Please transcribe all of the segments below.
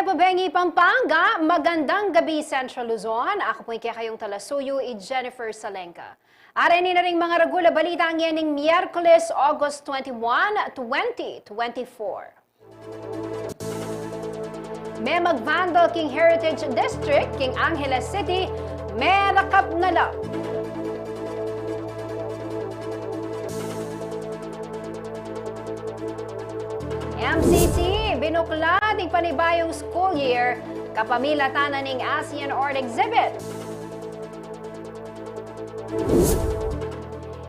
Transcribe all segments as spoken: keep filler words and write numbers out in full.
Pabengi Pampanga, magandang gabi Central Luzon. Aku pu ing kekayung talasuyu, i Jennifer Salenga. Areni na ring mangaragul a balita ngening Miyerkules, August twenty-one, twenty twenty-four. Me mag-vandal king Heritage District king Angeles City, merakap na la. M C C, binuklad ing panibayung school year, kapamilatan na ning ASEAN Art Exhibit.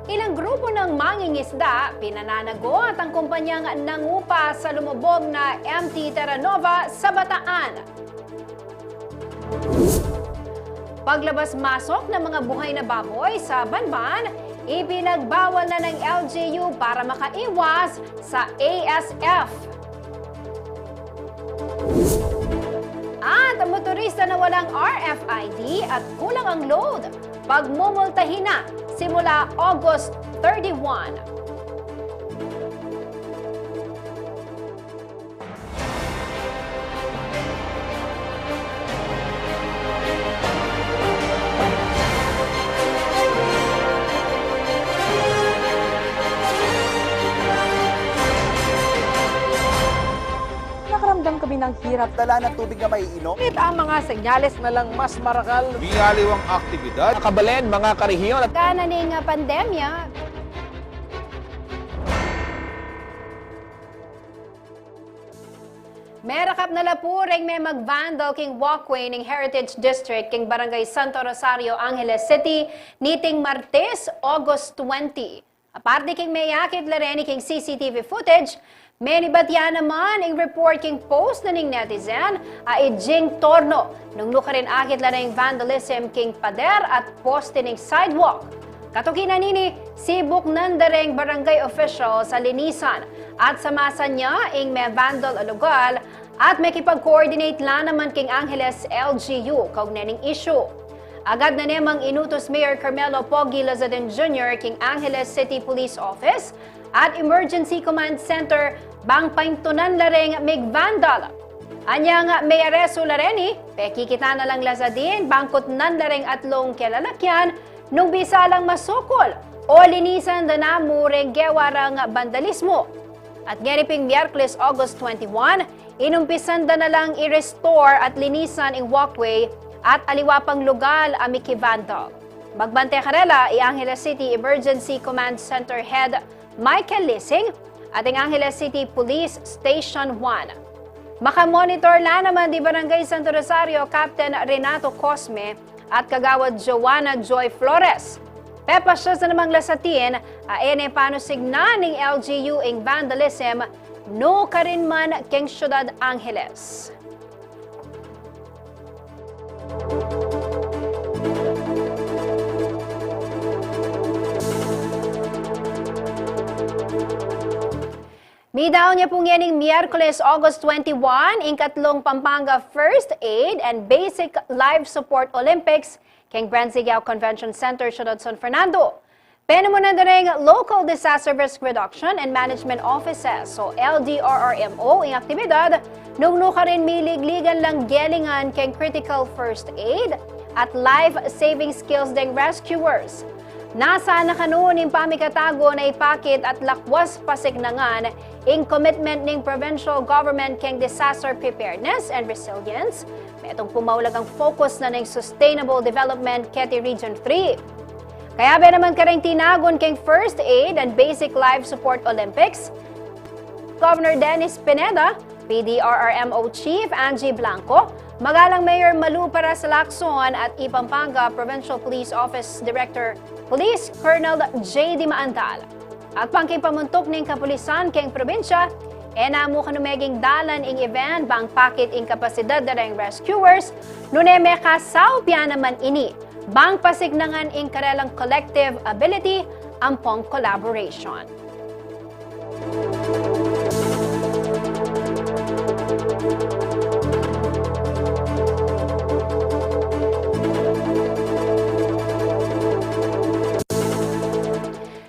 Ilang grupu nang mangingisda, pinananagot ang kumpanyang nangupa sa lumubog na M T Terra Nova sa Bataan. Paglabas masok ng mga buhay na baboy sa Banban, ipinagbawal na ng L G U para makaiwas sa A S F. At motorista na walang R F I D at kulang ang load, pagmumultahin na simula August thirty-one. Nakaramdam kami ng hirap. Dala ng tubig na maiinom. Ngunit ang mga senyales na lang mas marakal. Miyaliwang aktibidad. Nakabalen, mga karehiyon at Kana ning pandemya. Merakap na la pu reng me mag-vandal king walkway ning Heritage District king Barangay Santo Rosario, Angeles City, niting Martes, August twenty. Aparte king meyakit la reni king C C T V footage, menibat ya naman ing report king post na ning netizen a i Jing Torno, nung nukarin akit la reng vandalism king pader at poste ning sidewalk. Katuki na nini, sibuknan da reng barangay officials a linisan at samasan ya ing me vandal a lugal at mekipag-coordinate la naman king Angeles L G U kaugnay ning issue. Agad na nemang inutus Mayor Carmelo Pogi Lazadin Junior king Angeles City Police Office at Emergency Command Center bang paintunan la reng mig-vandal. Anyang mearesu la reni, pekikit na lang Lazadin bang kutnan la reng atlung kelalakyan nung bisa lang masukul o linisan da na mu reng gewa rang bandalismo. At ngeni ping Miyerkules, August twenty-one, inumpisan da na lang i-restore at linisan ing walkway at aliwa pang lugal a miki-vandal. Magbante karela i Angeles City Emergency Command Center Head Michael Lising at ing Angeles City Police Station one. Makamonitor la naman di Barangay Santo Rosario Captain Renato Cosme at Kagawad Joanna Joy Flores. Pepasya sa namang Lasatin a e ne panusignan ning L G U ing vandalism nukarin man king Syudad Angeles. Midaun ya pu ngening Miyerkules, August twenty-one, ing katlung Pampanga First Aid and Basic Life Support Olympics king Brent Sigyao Convention Center, Syudad San Fernando. Penumunan da ning Local Disaster Risk Reduction and Management Offices o L D R R M O ing aktibidad, nung nukarin miligligan lang gelingan king critical first aid at life-saving skills ding rescuers. Nasa na kanu ning pamikatago na ipakit at lakwas pasiknangan ing commitment ning provincial government king disaster preparedness and resilience, metung pung maulagang focus na ning sustainable development keti Region three. Kayabe naman kareng tinagun king First Aid and Basic Life Support Olympics, Governor Dennis Pineda, P D R R M O Chief Angie Blanco, Magalang Mayor Malu Perez Lacson at i Pampanga Provincial Police Office Director Police Colonel J D Maandal. Agpang king pamuntuk ning kapulisan king probinsya, e na mu kanu meging dalan ing event bang pakit ing kapasidad da reng rescuers, nune mekasaup ya naman ini bang pasiknangan ing karelang collective ability ampong collaboration.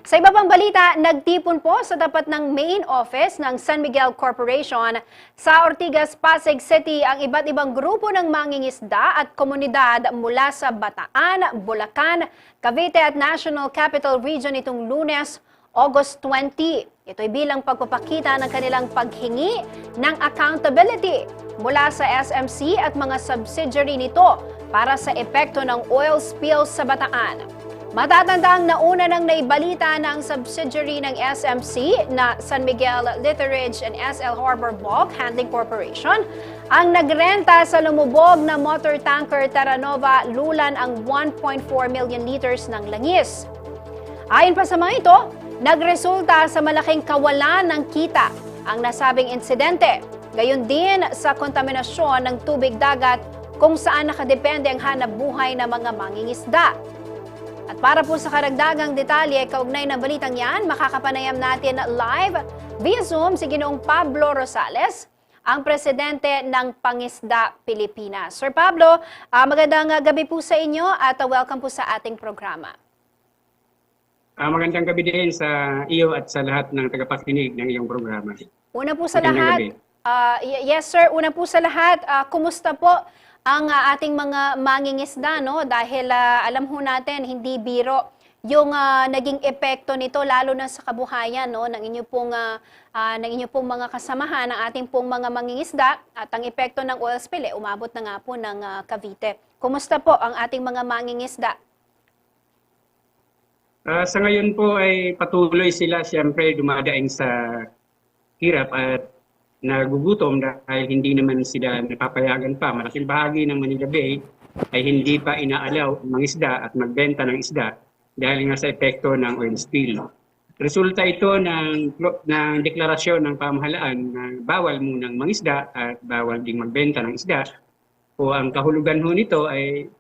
Sa iba pang balita, balita, nagtipon po sa tapat ng main office ng San Miguel Corporation sa Ortigas, Pasig City ang iba't ibang grupo ng mangingisda at komunidad mula sa Bataan, Bulacan, Cavite at National Capital Region nitong Lunes, August twenty. Ito'y bilang pagpapakita ng kanilang paghingi ng accountability mula sa S M C at mga subsidiary nito para sa epekto ng oil spill sa Bataan. Matatanda ang nauna nang naibalita ng subsidiary ng S M C na San Miguel Litherage and S L Harbor Bulk Handling Corporation ang nagrenta sa lumubog na motor tanker Terranova, lulan ang one point four million liters ng langis. Ayon pa sa mga ito, nagresulta sa malaking kawalan ng kita ang nasabing insidente. Gayon din sa kontaminasyon ng tubig dagat kung saan nakadepende ang hanap buhay ng mga mangingisda. At para po sa karagdagang detalye kaugnay ng balitang yan, makakapanayam natin live via Zoom si Ginoong Pablo Rosales, ang presidente ng Pangisda Pilipinas. Sir Pablo, ah, magandang, ah, gabi po sa inyo at, ah, welcome po sa ating programa. Ah, magandang gabi din sa iyo at sa lahat ng tagapakinig ng iyong programa. Una po sa lahat, ah, y-, yes, sir. Una po sa lahat, ah, kumusta po ang, ah, ating mga mangingisda, no? Dahil, ah, alam ho natin, hindi biro yung, ah, naging epekto nito, lalo na sa kabuhayan, no, ng inyo pong, ah, ah, ng inyo pong mga kasamahan, ng ating pong mga mangingisda, at ang epekto ng oil spill, eh, umabot na nga po ng, ah, Cavite. Kumusta po ang ating mga mangingisda? Ah, sa ngayon po ay patuloy sila siyempre dumadaing sa hirap at nagugutom dahil hindi naman sila napapayagan pa. Malaking bahagi ng Manila Bay ay hindi pa inaalaw ang mangisda at magbenta ng isda dahil nga sa epekto ng oil spill. Resulta ito ng, ng deklarasyon ng pamahalaan na bawal munang mangisda at bawal ding magbenta ng isda. O ang kahulugan ho nito ay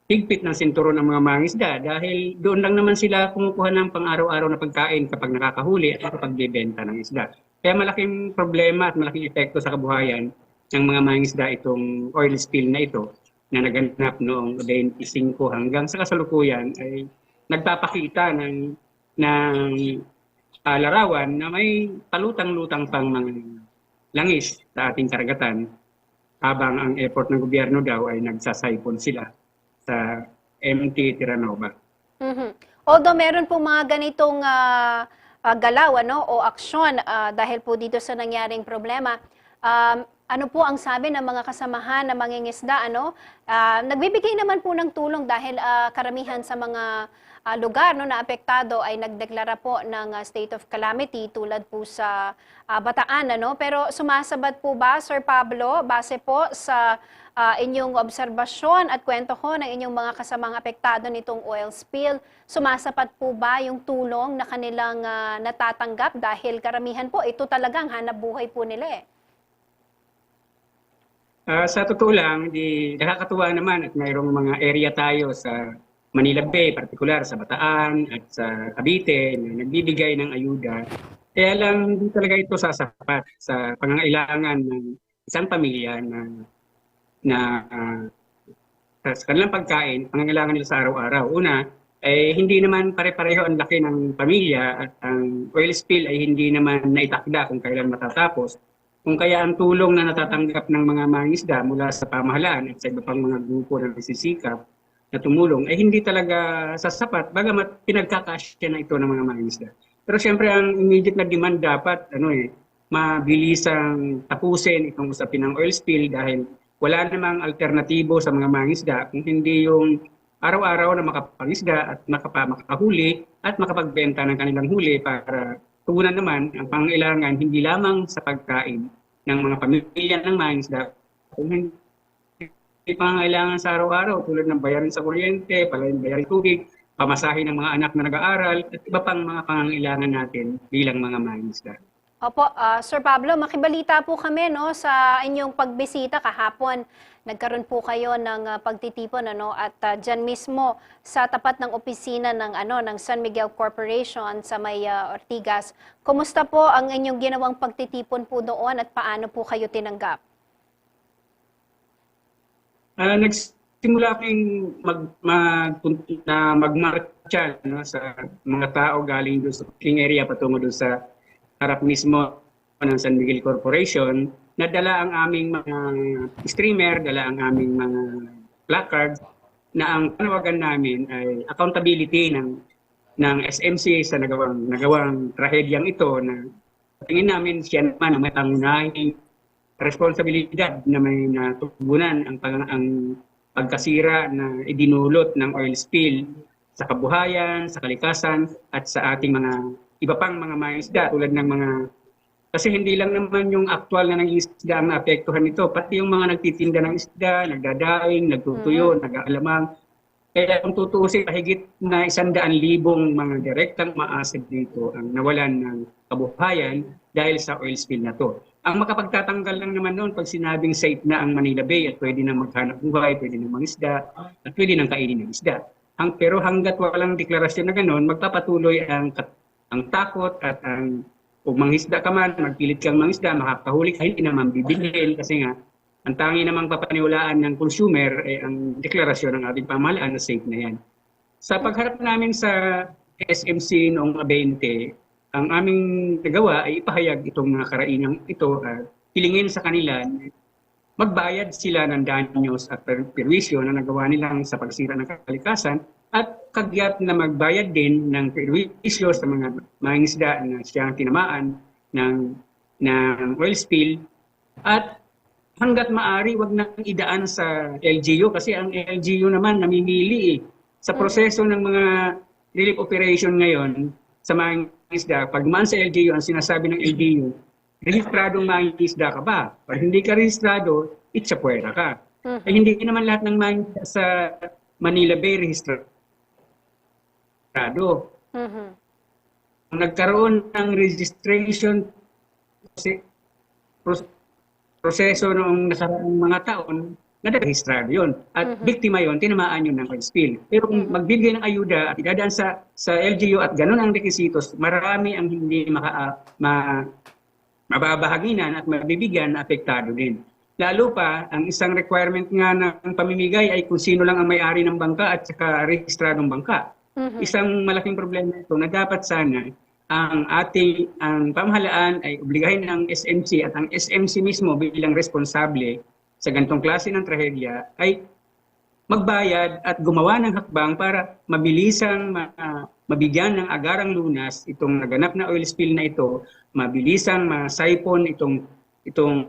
higpit ng sinturon ang mga mangisda dahil doon lang naman sila kumukuha ng pang-araw-araw na pagkain kapag nakakahuli at nakapagbebenta ng isda. Kaya malaking problema at malaking epekto sa kabuhayan ng mga mangisda itong oil spill na ito na naganap noong twenty-five hanggang sa kasalukuyan ay nagpapakita ng, ng, ah, larawan na may palutang-lutang pang mga langis sa ating karagatan habang ang effort ng gobyerno daw ay nagsasaipon sila sa M T Terranova. Mhm. Although meron pong mga ganitong, ah, ah, galaw, ano, o aksyon, ah, dahil po dito sa nangyaring problema, um, ano po ang sabi ng mga kasamahan na mangingisda, ano? Ah, nagbibigay naman po ng tulong dahil, ah, karamihan sa mga, ah, lugar, no, na apektado ay nagdeklara po ng, ah, state of calamity tulad po sa, ah, Bataan, ano? Pero sumasapat po ba, Sir Pablo, base po sa, ah, inyong obserbasyon at kwento ho ng inyong mga kasamang apektado nitong oil spill, sumasapat po ba yung tulong na kanilang, ah, natatanggap? Dahil karamihan po, ito talagang hanap buhay po nila, eh. Ah, sa totoo lang, di nakakatuwa naman at mayroong mga area tayo sa Manila Bay, partikular sa Bataan at sa Cavite, na nagbibigay ng ayuda. Kaya lang, hindi talaga ito sasapat sa pangangailangan ng isang pamilya na, na, ah, sa, sa kanilang pagkain, pangangailangan nila sa araw-araw. Una, eh, hindi naman pare-pareho ang laki ng pamilya at ang oil spill ay hindi naman naitakda kung kailan matatapos. Kung kaya ang tulong na natatanggap ng mga mangingisda mula sa pamahalaan at sa iba pang mga grupo na nagsisikap na tumulong ay hindi talaga sasapat, bagamat pinagkakasya na ito ng mga mangingisda. Pero siyempre, ang immediate na demand dapat, ano eh, mabilisang tapusin itong usapin ng oil spill dahil wala namang alternatibo sa mga mangingisda kung hindi yung araw-araw na makapangisda at makapa-, makahuli at makapagbenta ng kanilang huli para tugunan naman ang pangangailangan hindi lamang sa pagkain ng mga pamilya ng mangingisda, kung hindi pangangailangan sa araw-araw tulad ng bayarin sa kuryente, pala yung bayarin tubig, pamasahe ng mga anak na nag-aaral, at iba pang mga pangangailangan natin bilang mga mangingisda. Opo, ah, Sir Pablo, makibalita po kami, no, sa inyong pagbisita kahapon. Nagkaroon po kayo ng, ah, pagtitipon, ano, at, ah, diyan mismo sa tapat ng opisina ng, ano, ng San Miguel Corporation sa may, ah, Ortigas. Kumusta po ang inyong ginawang pagtitipon po doon at paano po kayo tinanggap? Ah, nag-, nagsimula kaming mag, mag, na magmarcha, no, sa mga tao galing doon sa fishing area patungo doon sa harap mismo ng San Miguel Corporation, na dala ang aming mga streamer, dala ang aming mga placard, na ang panawagan namin ay accountability ng, ng S M C sa nagawang, nagawang trahedyang ito, na tingin namin siya naman ang may pangunahing responsibilidad na may natugunan ang, pang, ang pagkasira na idinulot ng oil spill sa kabuhayan, sa kalikasan, at sa ating mga iba pang mga mangisda, tulad ng mga, kasi hindi lang naman yung aktual na nangingisda ang naapektuhan nito, pati yung mga nagtitinda ng isda, nagdadaing, nagtutuyo, nag-aalamang. Kaya kung tutuusin, mahigit na isang daan libong mga direktang maased dito ang nawalan ng kabuhayan dahil sa oil spill na to. Ang makapagtatanggal lang naman noon pag sinabing safe na ang Manila Bay at pwede nang maghanap buhay, pwede nang mangisda, at pwede nang kainin ng isda. Hang, pero hanggat walang deklarasyon na ganoon, magpapatuloy ang, kat- ang takot at ang, kung mangisda ka man, magpilit kang mangisda, makakahuli ka, hindi naman bibilhin kasi nga, ang tangi namang papaniwalaan ng consumer ay ang deklarasyon ng ating pamahalaan na safe na yan. Sa pagharap namin sa S M C noong abente, ang aming nagawa ay ipahayag itong mga karainang ito at hilingin sa kanila na magbayad sila ng danyos at per- perwisyo na nagawa nilang sa pagsira ng kalikasan at kagyat na magbayad din ng perwisyo sa mga mangingisda na siyang tinamaan ng, ng oil spill at hanggat maaari, wag nang idaan sa L G U kasi ang L G U naman namimili eh. Sa proseso ng mga relief operation ngayon, sa mga isda, pag dumaan sa L G U, ang sinasabi ng L G U, rehistradong mangisda ka ba? Pag hindi ka rehistrado, itsapuera ka. Eh, hindi naman lahat ng mangisda sa Manila Bay rehistrado. Ang nagkaroon ng registration proce- proce- proseso noong nakaraang mga taon, nadarehistrado yun. At biktima yun, tinamaan yun ng oil spill. Pero kung magbibigay ng ayuda at idadaan sa, sa L G U at ganun ang requisitos, marami ang hindi maka, ma, mababahaginan at mabibigyan na apektado din. Lalo pa, ang isang requirement nga ng pamimigay ay kung sino lang ang may-ari ng bangka at saka rehistradong bangka. Isang malaking problema ito na dapat sana ang ating, ang pamahalaan ay obligahin ng S M C at ang S M C mismo bilang responsable sa ganitong klase ng trahedya ay magbayad at gumawa ng hakbang para mabilisang ma- mabigyan ng agarang lunas itong naganap na oil spill na ito, mabilisang ma-siphon itong, itong,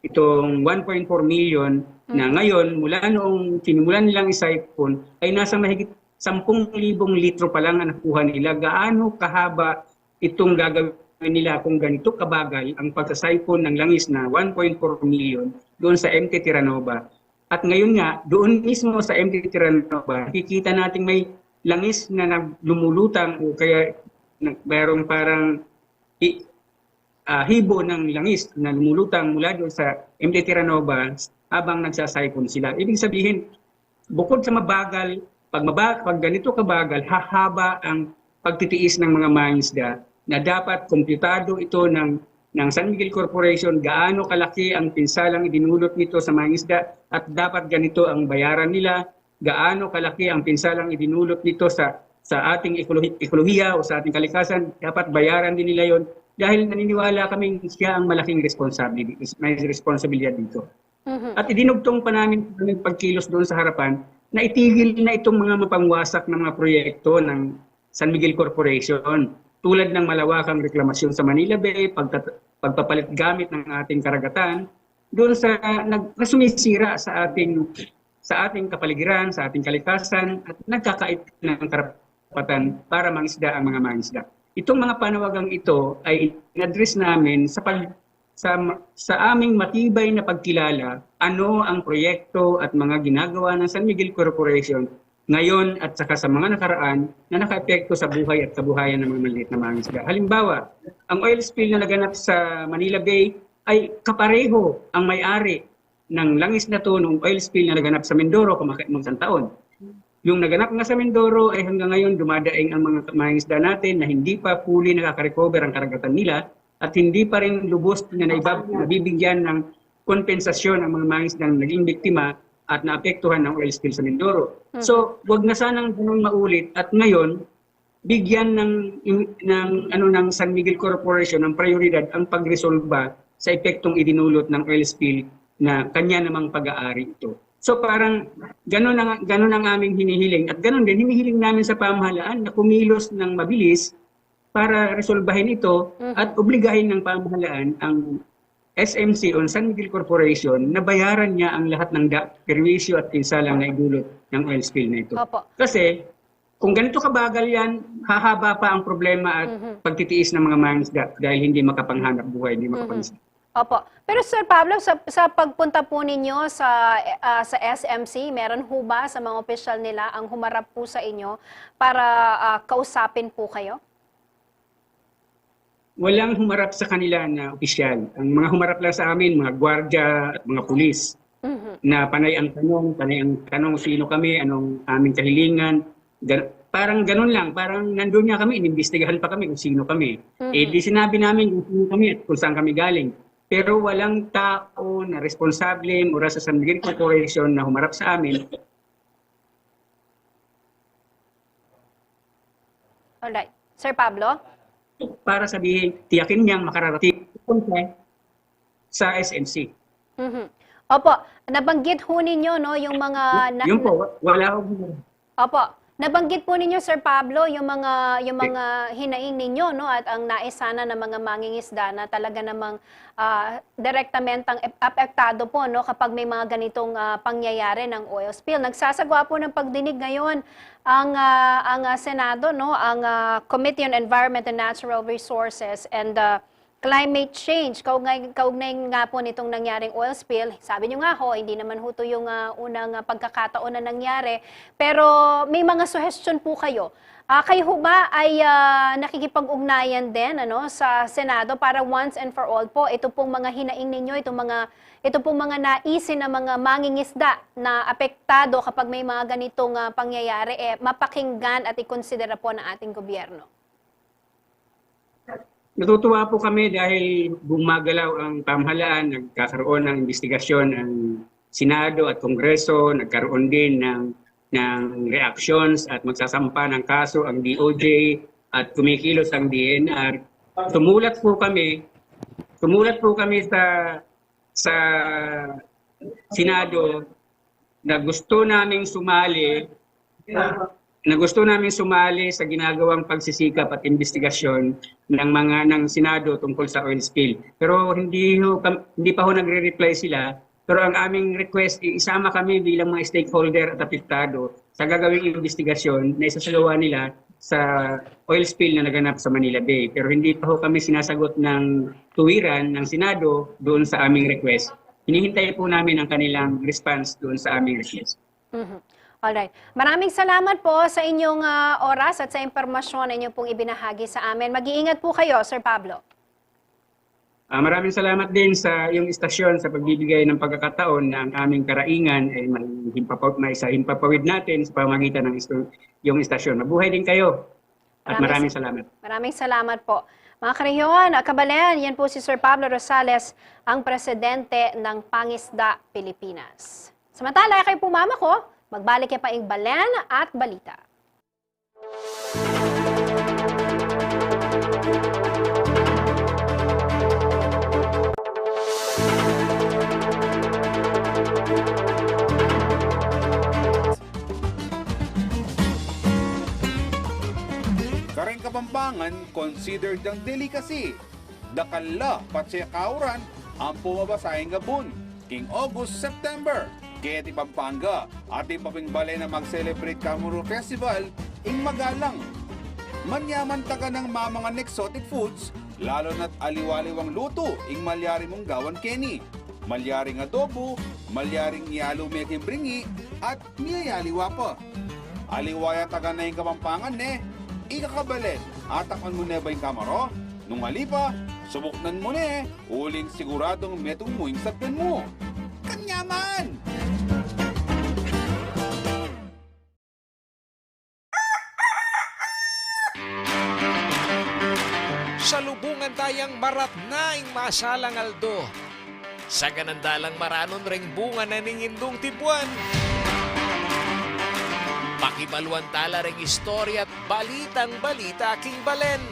itong one point four million na ngayon, mula noong sinimulan nilang i-siphon, ay nasa mahigit sampung libong litro pa lang ang nakuha nila. Gaano kahaba itong gagawin nila kung ganito kabagal ang pagsa-siphon ng langis na one point four million doon sa M T Terranova? At ngayon nga, doon mismo sa M T Terranova, nakikita nating may langis na nag- lumulutang o kaya nag- mayroong parang i- ah, hibo ng langis na lumulutang mula doon sa M T Terranova habang nagsa-siphon sila. Ibig sabihin, bukod sa mabagal, pag, maba- pag ganito kabagal, hahaba ang pagtitiis ng mga mangisda na dapat komputado ito ng, ng San Miguel Corporation, gaano kalaki ang pinsalang idinulot nito sa mangisda at dapat ganito ang bayaran nila, gaano kalaki ang pinsalang idinulot nito sa, sa ating ekolohi- ekolohiya o sa ating kalikasan, dapat bayaran din nila yon dahil naniniwala kaming siya ang malaking responsibility, may responsibilidad dito. At idinugtong pa namin ang pagkilos doon sa harapan na itigil na itong mga mapangwasak na mga proyekto ng San Miguel Corporation, tulad ng malawakang reklamasyon sa Manila Bay, pagtat- pagpapalit gamit ng ating karagatan, doon sa nag- na sumisira sa ating, sa ating kapaligiran, sa ating kalikasan, at nagkakait ng karapatan para mangisda ang mga mangisda. Itong mga panawagang ito ay in-address namin sa pag- sa, sa aming matibay na pagkilala ano ang proyekto at mga ginagawa ng San Miguel Corporation ngayon at saka sa mga nakaraan na nakaepekto sa buhay at kabuhayan ng mga maliit na mangisda. Halimbawa, ang oil spill na naganap sa Manila Bay ay kapareho ang may-ari ng langis na to nung oil spill na naganap sa Mindoro kumakit ng isang taon. Yung naganap nga sa Mindoro ay hanggang ngayon dumadaing ang mga mangisda natin na hindi pa fully nakaka-recover ang karagatan nila at hindi pa rin lubos na naibab- nabibigyan ng kompensasyon ang mga mangisdang naging biktima at naapektuhan ng oil spill sa Mindoro. So, wag na sanang ganun maulit at ngayon, bigyan ng, ng, ano, ng San Miguel Corporation ng prioridad ang pagresolba sa epektong idinulot ng oil spill na kanya namang pag-aari ito. So, parang ganun ang, ganun ang aming hinihiling at ganun din hinihiling namin sa pamahalaan na kumilos ng mabilis para resolbahin ito at obligahin ng pamahalaan ang S M C o San Miguel Corporation na bayaran niya ang lahat ng da-, perwisyo at pinsalang na idulot ng oil spill na ito. Opo. Kasi kung ganito kabagal yan, hahaba pa ang problema at pagtitiis ng mga mangisda dahil hindi makapanghanap buhay, hindi makapangisda. Opo. Pero Sir Pablo, sa, sa pagpunta po ninyo sa, ah, sa S M C, meron ho ba sa mga opisyal nila ang humarap po sa inyo para, ah, kausapin po kayo? Walang humarap sa kanila na opisyal. Ang mga humarap lang sa amin, mga gwardya at mga pulis na panay ang tanong, panay ang tanong sino kami, anong aming kahilingan. Gan- parang ganun lang, parang nandun nga kami, inimbestigahan pa kami kung sino kami. Eh, di sinabi namin kung sino kami at kung saan kami galing. Pero walang tao na responsable mula sa San Miguel Corporation na humarap sa amin. Alright. Sir Pablo? Para sabihin, tiyakin niyang makararating sa S M C. Mhm. Opo, nabanggit ho ninyo, no, yung mga na- Yun po, wa- wala akong Opo. Nabanggit po ninyo, Sir Pablo, yung mga, yung mga hinaing ninyo, no, at ang nais sana ng mga mangingisda na talaga namang, ah, direktamentang ep- apektado po, no, kapag may mga ganitong, ah, pangyayari ng oil spill. Nagsasagawa po ng pagdinig ngayon ang, ah, ang, ah, Senado, no, ang, ah, Committee on Environment and Natural Resources and, ah, Climate Change. Kaugnay, kaugnay nga po nitong nangyaring oil spill, sabi nyo nga ho, hindi naman ho to yung, ah, unang, ah, pagkakataon na nangyari. Pero may mga suhestyon po kayo. Ah, kayo ho ba ay, ah, nakikipag-ugnayan din, ano, sa Senado para once and for all po, ito pong mga hinaing ninyo, itong mga, ito pong mga naisin na mga mangingisda na apektado kapag may mga ganitong, ah, pangyayari, eh, mapakinggan at ikonsidera po ng ating gobyerno? Natutuwa po kami dahil gumagalaw ang pamahalaan, nagkakaroon ng imbestigasyon ang Senado at Kongreso, nagkaroon din ng, ng reactions at magsasampa ng kaso ang D O J at kumikilos ang D N R. Tumulat po kami, tumulat po kami sa, sa Senado na gusto naming sumali, na gusto naming sumali sa ginagawang pagsisikap at imbestigasyon ng mga, ng Senado tungkol sa oil spill. Pero hindi ho kam- hindi pa ho nagre-reply sila. Pero ang aming request, i- isama kami bilang mga stakeholder at apektado sa gagawing imbestigasyon na isasagawa nila sa oil spill na naganap sa Manila Bay. Pero hindi pa ho kami sinasagot ng tuwiran ng Senado doon sa aming request. Hinihintay po namin ang kanilang response doon sa aming request. Mhm. Alright. Maraming salamat po sa inyong, ah, oras at sa impormasyon na inyo pong ibinahagi sa amin. Mag-iingat po kayo, Sir Pablo. Ah, maraming salamat din sa iyong istasyon sa pagbibigay ng pagkakataon na ang aming karaingan ay may himpapa- may sa himpapawid natin sa pamagitan ng istu- iyong istasyon. Mabuhay din kayo. At maraming salamat. Maraming salamat po. Mga karihon, ah, kabalen, yan po si Sir Pablo Rosales, ang presidente ng Pangisda Pilipinas. Samantala, kayo po, mama ko, magbalik ya pa ing balen at balita. Kareng Kapampangan, considered yang delicacy. Dakal la patse kauran ampong mabasa ing gabun king August, September. Keti Pampanga, atin pa ping balen a mag-celebrate Kamaro Festival ing magalang. Manyaman taga nang mamangan exotic foods, lalo na't aliwa-aliwang lutu ing malyari mung gawan keni. Malyaring adobo, malyaring yalu me king bringi, at miyayaliwa pa. Aliwa ya taga na ing Kapampangan ne, ika kabalen, atakman mu ne ba ing kamaro? Nung ali pa, subuknan mu ne, uling siguradung metung mu ing sabian mu. Kanyaman! Salubungan tayang maratna ing masalang aldo. Saganan da lang maranun reng bunga na ning indung tibuan. Pakibaluan tala reng istorya at balitang-balita king balen.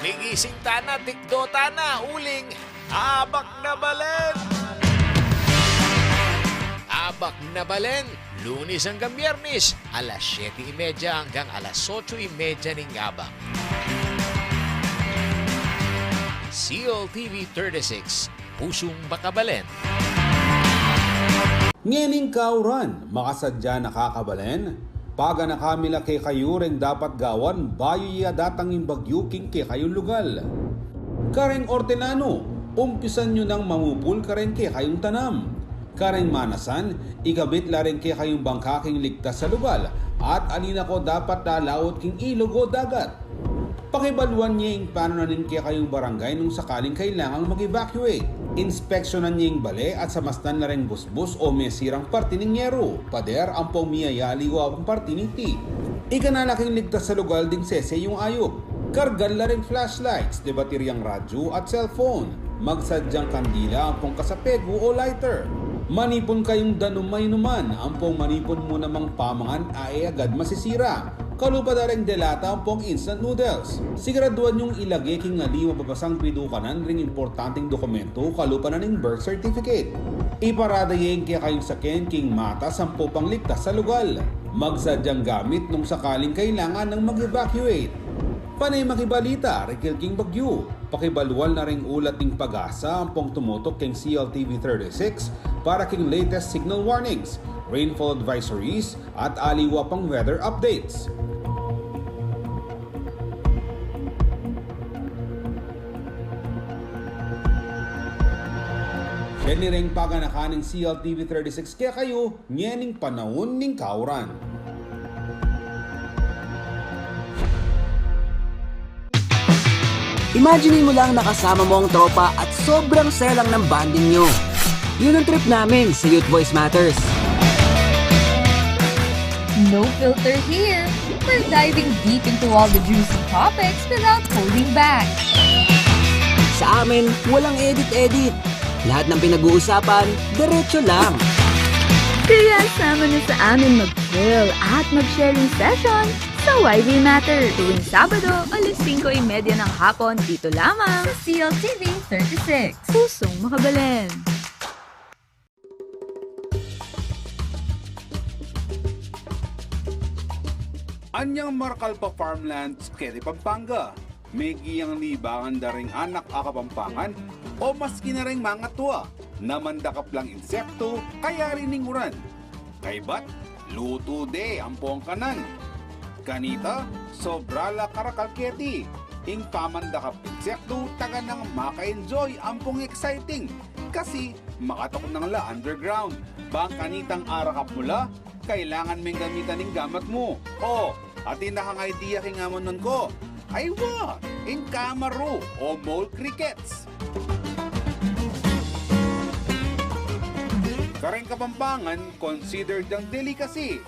Migising tana, tikdo tana, uling Abak na Balen! Abak na Balen, Lunes anggang Biyernes, alas siyete y media anggang alas otso y media ning abak. C L T V thirty-six, Pusung Makabalen. Ngening kauran, makasadya na kakabalen, paganaka mi la kekayu reng dapat gawan bayu ya datang ing bagyu king kekayung lugal. Kareng ortenanu, umpisan yu nang mamupul kareng kekayung tanam. Kareng manasan, ikabit la reng kekayung bangka king ligtas a lugal, at ali na ko dapat lalaut king ilug o dagat. Pakibaluan ye ing panunan ning kekayung barangay nung sakaling kailangang mag-evacuate. Inspeksyonan ye ing bale at samastan la reng busbus o mesirang parti ning yeru, pader, ampong miyayaliwa pang parti niti. Ikana la king ligtas a lugal ding sese yung ayup. Kargan la reng flashlights, de batiryang radyu at cellphone. Magsadyang kandila ampong kasapegu o lighter. Manipun kayung danum a inuman, ampong manipun mu namang pamangan a e agad masisira. Kalupa da reng delata ampong instant noodles. Siguraduan yung ilage king ali mababasang pidukanan ring importanteng dokumentu, kalupa na ning birth certificate. Iparada ye ing kekayung saken king matas ampong pangligtas a lugal. Magsadyang gamit nung sakaling kailangan nang mag-evacuate. Pane makibalita rikil king bagyu. Pakibaluan la ring ulat ning PAGASA ampong tumutuk king C L T V thirty-six para king latest signal warnings, rainfall advisories, at aliwa pang weather updates. Yan reng paganakan ning C L T V thirty-six kekayu ngening panaun ning kauran. Imagine mo lang, nakasama mo ang tropa at sobrang saya lang ng bonding nyo. Yun ang trip namin sa Youth Voice Matters. No filter here. We're diving deep into all the juicy topics without holding back. Sa amin, walang edit-edit. Lahat ng pinag-uusapan, diretso lang. Kaya sama na sa amin mag-chill at mag-sharing session sa Y V Matter tuwing Sabado, alas singko y media ng hapon, dito lamang sa C L T V thirty-six, Pusong Makabalen. Anyang marakal pa farmlands keti Pampanga, mekiang libangan da ring anak a Kapampangan o maski na ring mangatua na mandakap lang insektu kayari ning uran. Kaybat, lutu de ampong kanan. Kanita, sobra la karakal keti. Ing pamandakap insektu, taga nang maka-enjoy ampong exciting. Kasi, makatuknang la underground. Bang kanitang arakap mu la, kailangan meng gamitan ing gamat mu. O, atin na kang idea king amanun ku. Aywa, ing kamaru o mole crickets. Kareng Kapampangan, considered yang delicacy.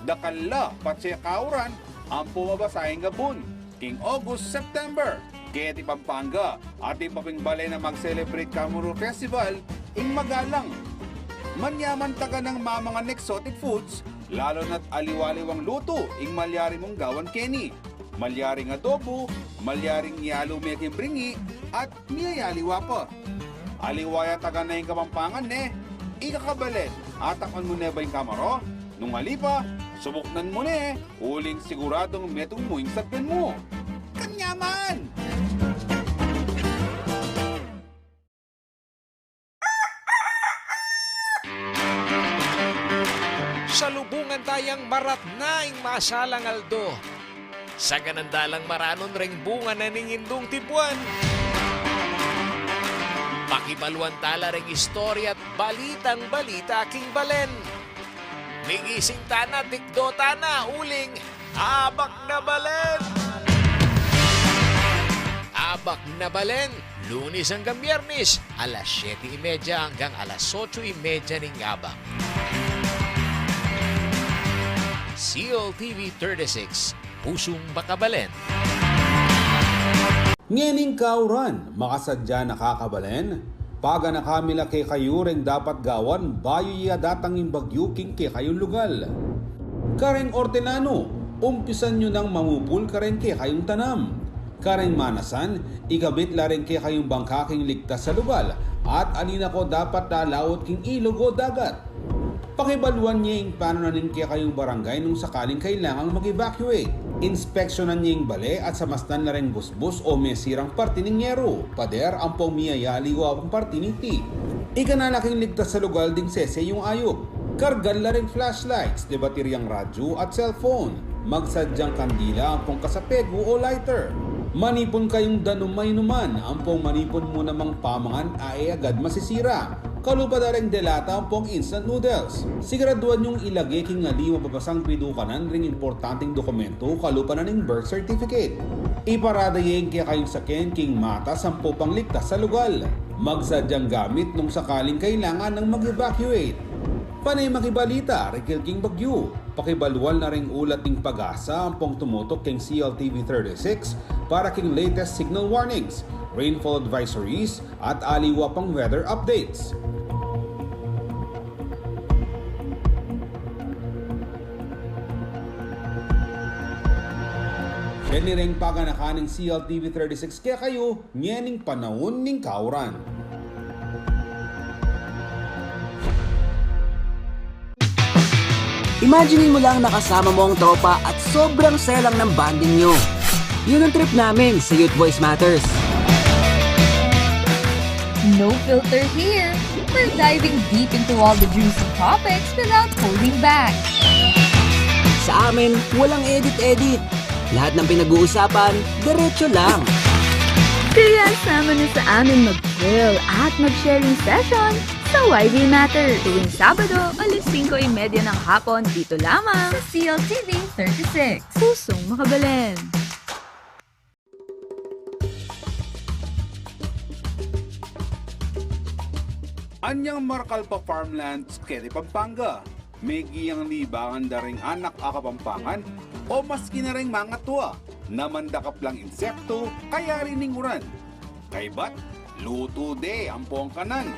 Dakal la patse kauran ampong mabasa ing abun king August, September. Keti Pampanga, atin pa ping balen a mag-celebrate Kamaru Festival ing magalang. Manyaman taga nang mamangan exotic foods, lalo na't aliwa-aliwang lutu ing malyari mung gawan keni. Malyaring adobo, malyaring yalu me king bringi, at miyayaliwa pa. Aliwa ya taga na ing Kapampangan ne. Ika kabalen, atakman mu ne ba ing kamaru? Nung ali pa, subuknan mu ne, uling siguradung metung mu ing sabyan mu. Kanyaman! Salubungan tayang maratna ing masalang aldo. Saganan da lang maranun reng bunga na ning indung tibuan. Pakibaluan tala reng istorya at balitang-balita king balen. Migising tana, tikdo tana, uling Abak na Balen! Abak na Balen, Lunes anggang Biyernes, alas siyete y media anggang alas otso y media ning abak. C L T V thirty-six, Pusung Makabalen. Ngening kauran, makasadya na kakabalen, Paganaka mi la kekayu reng dapat gawan bayu ya datang ing bagyu king kekayung lugal. Kareng ortelano, umpisan yu nang mamupul kareng kekayung tanam. Kareng manasan, ikabit la reng kekayung bangka king ligtas a lugal, at ali na ko dapat lalaut king ilug o dagat. Pakibaluan ye ing pano na ning kekayung barangay nung sakaling kailangang mag-evacuate. Inspeksyonan ye ing bale at samastan la reng busbus o mesirang parti ning yeru, pader ampong miyayaliwa pang parti niti. Ikanala king ligtas a lugal ding sese yung ayup. Kargan la reng flashlights, de batiryang radyu at cellphone. Magsadyang kandila ampong kasapegu o lighter. Manipun kayung danum a inuman, ampong manipun mu namang pamangan a e agad masisira. Kalupa da reng delata ampong instant noodles. Siguraduan yung ilage king ali mababasang pidukanan ring importanteng dokumentu kalupa na ning birth certificate. Iparada ye ing kekayung saken king matas ampong pangligtas a lugal. Magsadyang gamit nung sakaling kailangan nang mag-evacuate. Pane makibalita rikil king bagyu. Pakibaluan la ring ulat ning PAGASA ampong tumutuk king C L T V thirty-six para king latest signal warnings, rainfall advisories, at aliwa pang weather updates. Yan reng paganakan ning C L T V thirty-six kekayu ngening panaun ning kauran. Imagine mo lang na kasama mo ang tropa at sobrang saya lang ng bonding nyo. Yun ang trip namin sa Youth Voice Matters. No filter here. We're diving deep into all the juicy topics without holding back. Sa amin, walang edit-edit. Lahat ng pinag-uusapan, diretso lang. Kaya sama na sa amin mag-chill at mag-sharing session sa Y V Matters tuwing Sabado, alas singko y media ng hapon, dito lamang sa C L T V thirty-six. Pusong makabalen. Anyang marakal pa farmlands keti Pampanga, megiang libangan da ring anak a Kapampangan o maski na ring mangatua, namandakap lang insektu kayari ning uran. Kaybat, lutu de ampong kanan.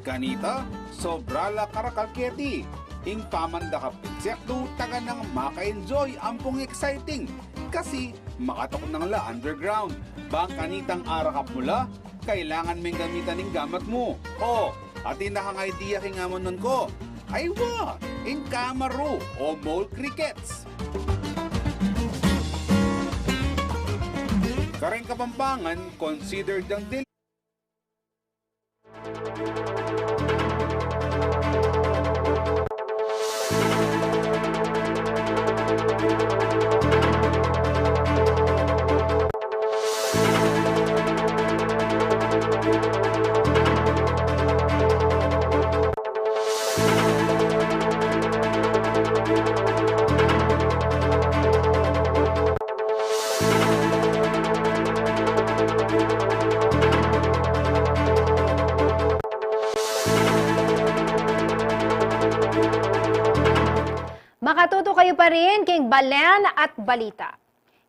Kanita, sobra la karakal keti. Ing pamandakap insektu, taganang maka-enjoy ampong exciting. Kasi, makatuknang la underground. Bang kanitang arakap mu la, kailangan meng gamitan ing gamat mu. O, atin na kang idea king amanuan ku. Ay wa, ing kamaru o mole crickets. Kareng Kapampangan, considered yang del- Makatuto kayo pa rin king Balen at Balita.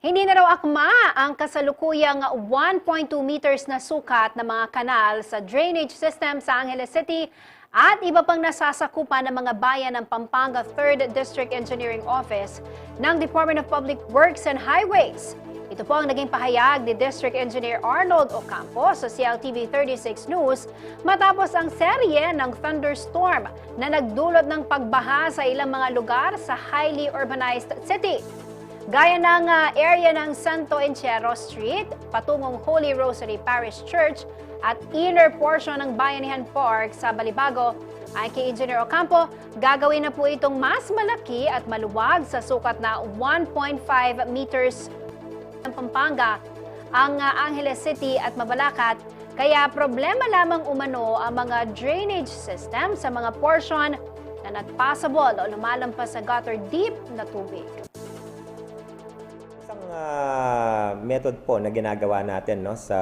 Hindi na raw akma ang kasalukuyang one point two meters na sukat na mga kanal sa drainage system sa Angeles City at iba pang nasasakupan ng mga bayan ng Pampanga Third District Engineering Office ng Department of Public Works and Highways. Ito po ang naging pahayag ni District Engineer Arnold Ocampo sa C L T V thirty-six News matapos ang serye ng thunderstorm na nagdulot ng pagbaha sa ilang mga lugar sa highly urbanized city. Gaya ng, ah, area ng Santo Encierro Street, patungong Holy Rosary Parish Church at inner portion ng Bayanihan Park sa Balibago, ayon kay Engineer Ocampo, gagawin na po itong mas malaki at maluwag sa sukat na one point five meters ng Pampanga, ang, ah, Angeles City at Mabalacat, kaya problema lamang umano ang mga drainage system sa mga portion na nagpasabol o lumalampas sa gutter deep na tubig. Isang, ah, method po na ginagawa natin, no, sa,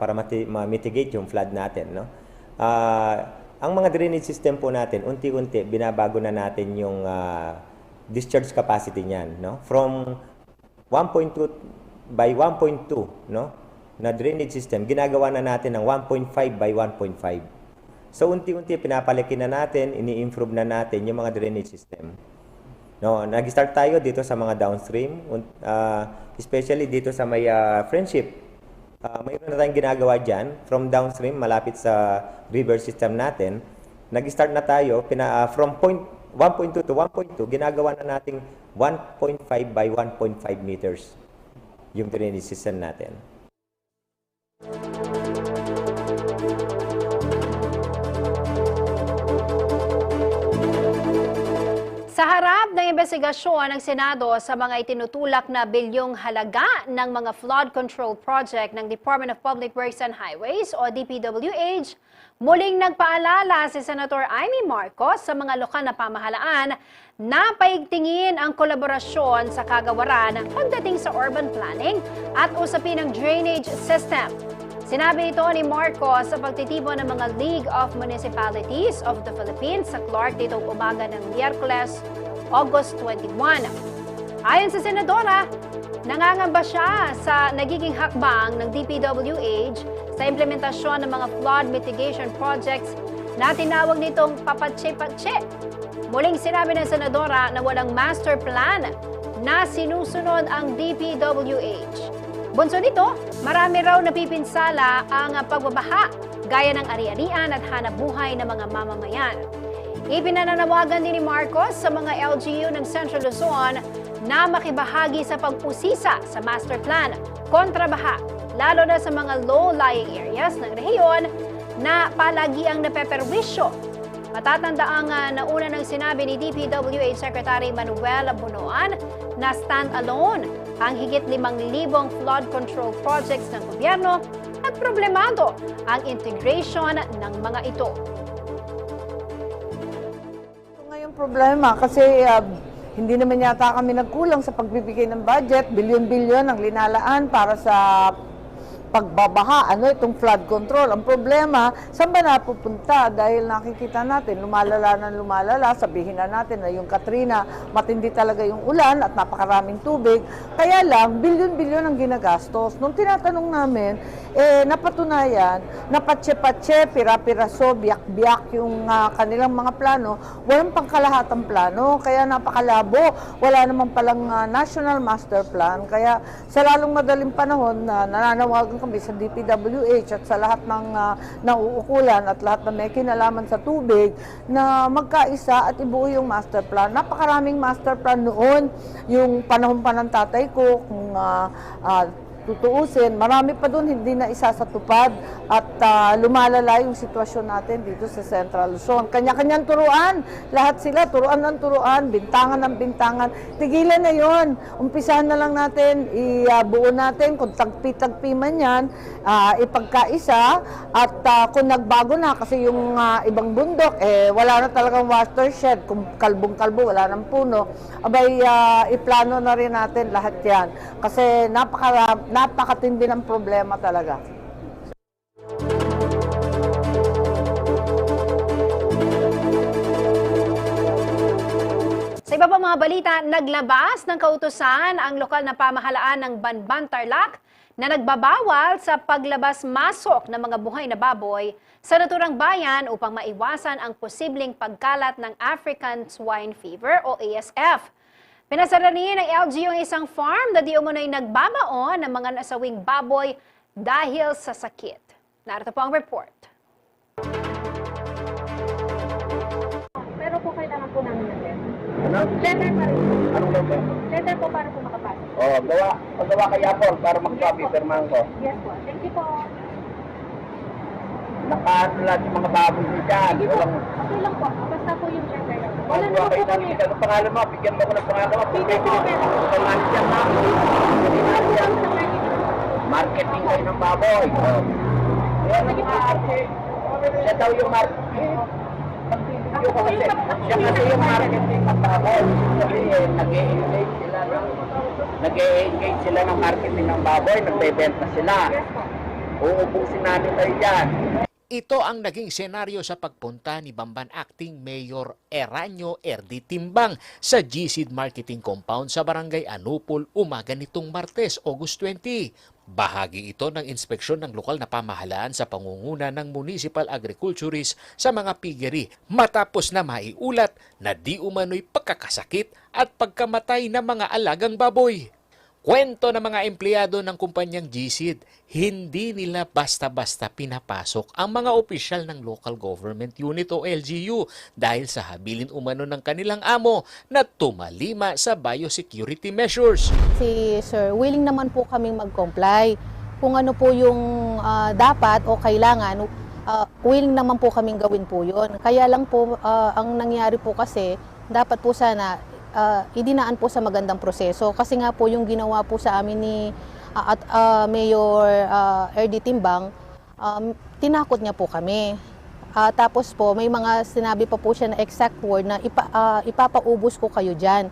para mati-, ma-mitigate yung flood natin, no. Ah, ang mga drainage system po natin, unti-unti binabago na natin yung, ah, discharge capacity niyan, no. From one point two by one point two, no, na drainage system, ginagawa na natin ng one point five by one point five. So, unti-unti pinapalaki na natin, ini-improve na natin yung mga drainage system. No, nag-start tayo dito sa mga downstream, un-, ah, especially dito sa may, ah, Friendship. Ah, mayroon na tayong ginagawa diyan, from downstream, malapit sa river system natin. Nag-start na tayo, pina-, ah, from point, one point two to one point two, ginagawa na nating one point five by one point five meters yung drainage system natin. Sa harap ng imbestigasyon ng Senado sa mga itinutulak na bilyong halaga ng mga flood control project ng Department of Public Works and Highways o D P W H, muling nagpaalala si Senator Imee Marcos sa mga lokal na pamahalaan na paigtingin ang kolaborasyon sa kagawaran pagdating sa urban planning at usapin ng drainage system. Sinabi ito ni Marcos sa pagtitipon ng mga League of Municipalities of the Philippines sa Clark nitong umaga ng Miyerkules, August twenty-one. Ayon sa Senadora, nangangamba siya sa nagiging hakbang ng D P W H sa implementasyon ng mga flood mitigation projects na tinawag nitong papatse-patse. Muling sinabi ng Senadora na walang master plan na sinusunod ang D P W H. Bunso nito, marami raw napipinsala ang pagbabaha, gaya ng ari-arian at hanap buhay ng mga mamamayan. Ipinananawagan din ni Marcos sa mga L G U ng Central Luzon na makibahagi sa pag-usisa sa master plan kontra baha, lalo na sa mga low-lying areas ng rehiyon na palagiang napeperwisyo. Matatanda ang, ah, nauna nang sinabi ni D P W H Secretary Manuel Bonoan na stand-alone ang higit limang libong flood control projects ng gobyerno at problemado ang integration ng mga ito. Ito nga yung problema kasi, ah, hindi naman yata kami nagkulang sa pagbibigay ng budget, bilyon-bilyon ang linalaan para sa pagbabaha, ano, itong flood control. Ang problema, saan ba napupunta? Dahil nakikita natin, lumalala ng lumalala, sabihin na natin na yung Katrina, matindi talaga yung ulan at napakaraming tubig. Kaya lang, bilyon-bilyon ang ginagastos. Nung tinatanong namin, eh, napatunayan na patse-patse, pira-piraso, biyak-biyak yung, ah, kanilang mga plano, walang pangkalahatang plano. Kaya napakalabo, wala naman palang, ah, national master plan. Kaya sa lalong madaling panahon, na nananawagan kami sa D P W H at sa lahat ng, ah, nauukulan at lahat na may kinalaman sa tubig na magkaisa at ibuo yung master plan. Napakaraming master plan noon, yung panahon pa ng tatay ko, kung, ah, ah, tutuusin, marami pa dun hindi na isasatupad at, ah, lumalala yung sitwasyon natin dito sa Central Luzon. Kanya-kanyang turuan, lahat sila turuan ng turuan, bintangan ng bintangan. Tigilan na yon. Umpisahan na lang natin, ibuo natin kung tagpi-tagpi man yan, ah, ipagkaisa at, ah, kung nagbago na kasi yung, ah, ibang bundok, eh, wala na talagang watershed, kung kalbong-kalbo, wala nang puno, abay, ah, iplano na rin natin lahat yan. Kasi napaka, napakatindi ng problema talaga. Sa iba pang mga balita, naglabas ng kautusan ang lokal na pamahalaan ng Banban, Tarlac na nagbabawal sa paglabas-masok ng mga buhay na baboy sa naturang bayan upang maiwasan ang posibleng pagkalat ng African Swine Fever o A S F. Pinasara rin ng L G U ang isang farm na di umano'y nagbabaon ng mga nasawing baboy dahil sa sakit. Narito po ang report. Pero po kailangan po namin ng letter. Ano? Letter pa rin. Anong letter? Letter po para po makapasok. Oh, gawa. Pagawa kay Apple para magpapipirmahan ko. Yes po. Thank you po. Nakaano lahat yung mga baboy niyo dyan. Sige po. Walang Okay lang po. Basta po yung letter lang. Wala Pagawa naman po kayo kami. Ano pangalan mo? Bigyan mo ko ng pangalan mo. Sige po, okay lang. Pangalan dyan, ma'am. Ano po ang sa marketing? Marketing kayo ng baboy. Oh. Yan ang marketing. Siya daw yung marketing. Magbibigyo ko kasi. Siya kasi yung marketing ng baboy. Kasi eh, nag-e-engage sila ng nag-e-engage sila ng marketing ng baboy, nagbebenta sila. Uubusin namin kayo dyan. Ito ang naging senaryo sa pagpunta ni Bamban Acting Mayor Eranio R D Timbang sa G-Seed Marketing Compound sa Barangay Anupul umaga nitong Martes, August twenty. Bahagi ito ng inspeksyon ng lokal na pamahalaan sa pangunguna ng municipal agriculturist sa mga piggery matapos na maiulat na di umano'y pagkakasakit at pagkamatay ng mga alagang baboy. Kwento ng mga empleyado ng kumpanyang G-Seed, hindi nila basta-basta pinapasok ang mga opisyal ng local government unit o L G U dahil sa habilin umano ng kanilang amo na tumalima sa biosecurity measures. Si Sir, willing naman po kaming mag-comply. Kung ano po yung, ah, dapat o kailangan, ah, willing naman po kaming gawin po yun. Kaya lang po, ah, ang nangyari po kasi, dapat po sana, ah, idinaan po sa magandang proseso. Kasi nga po yung ginawa po sa amin ni, ah, at, ah, Mayor, ah, R D Timbang, um, tinakot niya po kami. Ah, tapos po, may mga sinabi pa po siya na exact word na ipa-, ah, "Ipapaubos ko kayo dyan."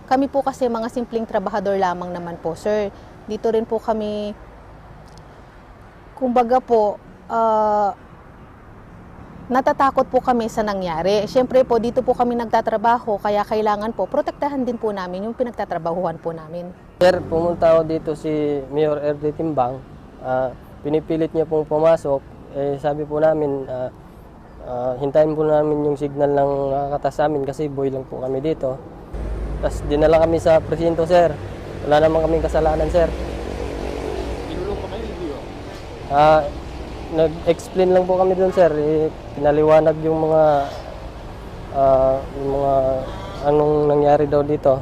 Kami po kasi mga simpleng trabahador lamang naman po, sir. Dito rin po kami, kumbaga po, ah, natatakot po kami sa nangyari. Siyempre po, dito po kami nagtatrabaho, kaya kailangan po, protektahan din po namin yung pinagtatrabahuhan po namin. Sir, pumunta ako dito si Mayor R D Timbang. Ah, pinipilit niya pong pumasok. Eh, sabi po namin, ah, ah, hintayin po namin yung signal ng nakakatas sa amin kasi buhay lang po kami dito. Tas dinala kami sa presinto, sir. Wala naman kaming kasalanan, sir. Kinulong pa kayo, hindi, oh? Ah, nag-explain lang po kami dun, sir. Eh, pinaliwanag yung mga, ah, yung mga anong nangyari daw dito.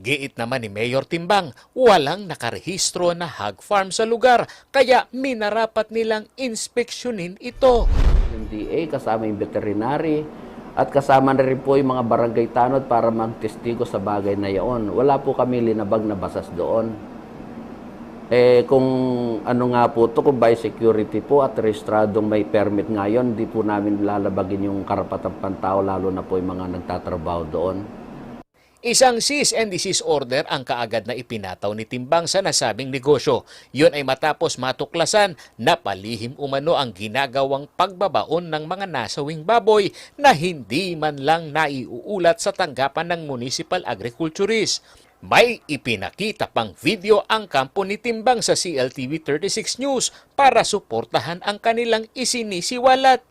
Giit naman ni Mayor Timbang, walang nakarehistro na hog farm sa lugar, kaya minarapat nilang inspeksyonin ito. Yung D A, kasama yung veterinary, at kasama na rin po yung mga barangay tanod para magtestigo sa bagay na yaon. Wala po kami linabag na basas doon. Eh, kung ano nga po to, kung biosecurity po at rehistradong may permit ngayon, di po namin lalabagin yung karapatang pantao, lalo na po yung mga nagtatrabaho doon. Isang cease and desist order ang kaagad na ipinataw ni Timbang sa nasabing negosyo. Yun ay matapos matuklasan na palihim umano ang ginagawang pagbabaon ng mga nasawing baboy na hindi man lang naiuulat sa tanggapan ng municipal agriculturist. May ipinakita pang video ang kampo ni Timbang sa C L T V thirty-six News para suportahan ang kanilang isinisiwalat.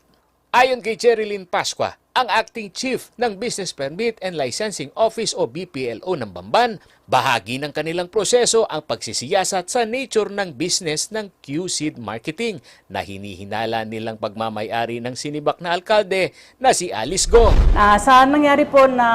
Ayon kay Jerilyn Pascua, ang acting chief ng Business Permit and Licensing Office o B P L O ng Bamban, bahagi ng kanilang proseso ang pagsisiyasat sa nature ng business ng Q-Seed Marketing na hinihinala nilang pagmamayari ng sinibak na alkalde na si Alice Go. Ah, sa nangyari po na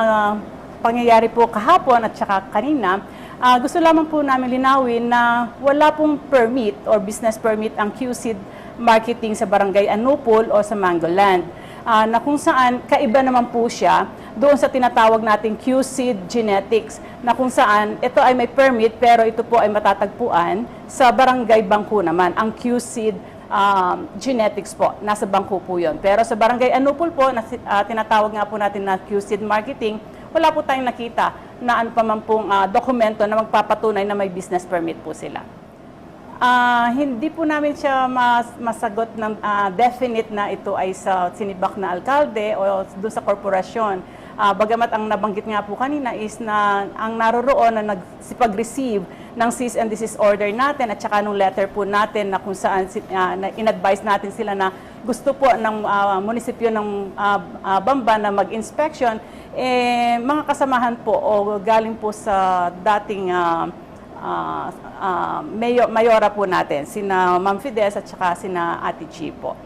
pangyayari po kahapon at saka kanina, ah, gusto lamang po namin linawin na wala pong permit or business permit ang Q-Seed Marketing sa Barangay Anupul o sa Mangoland. Ah, na kung saan kaiba naman po siya doon sa tinatawag nating Q-Seed Genetics, na kung saan ito ay may permit pero ito po ay matatagpuan sa Barangay Bangku naman, ang Q-Seed, um, Genetics po. Nasa Bangku po yun. Pero sa Barangay Anupul po, na, ah, tinatawag nga po natin na Q-Seed Marketing, wala po tayong nakita na ano pa man pong, ah, dokumento na magpapatunay na may business permit po sila. Ah, hindi po namin siya mas-, masagot ng, ah, definite na ito ay sa sinibak na alkalde o doon sa korporasyon. Ah, bagamat ang nabanggit nga po kanina is na ang naroroon na nagsipag-receive ng cease and desist order natin at saka nung letter po natin na kung saan si-, ah, na in-advise natin sila na gusto po ng, ah, munisipyo ng, ah, ah, Bamban na mag-inspection, eh, mga kasamahan po o galing po sa dating, ah, ah, ah, mayo-, mayora po natin, sina Ma'am Fides at saka sina Ate Chi po.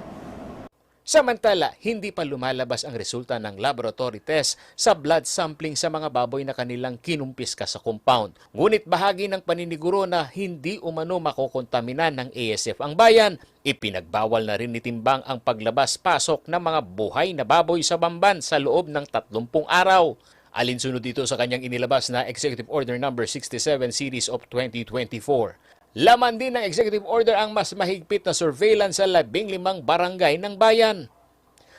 Samantala, hindi pa lumalabas ang resulta ng laboratory test sa blood sampling sa mga baboy na kanilang kinumpiska sa compound. Ngunit bahagi ng paniniguro na hindi umano makokontaminan ng A S F ang bayan, ipinagbawal na rin ni Timbang ang paglabas-pasok ng mga buhay na baboy sa Bamban sa loob ng tatlumpung araw. Alinsunod ito sa kanyang inilabas na Executive Order Number sixty-seven Series of twenty twenty-four. Laman din ng Executive Order ang mas mahigpit na surveillance sa labing limang barangay ng bayan.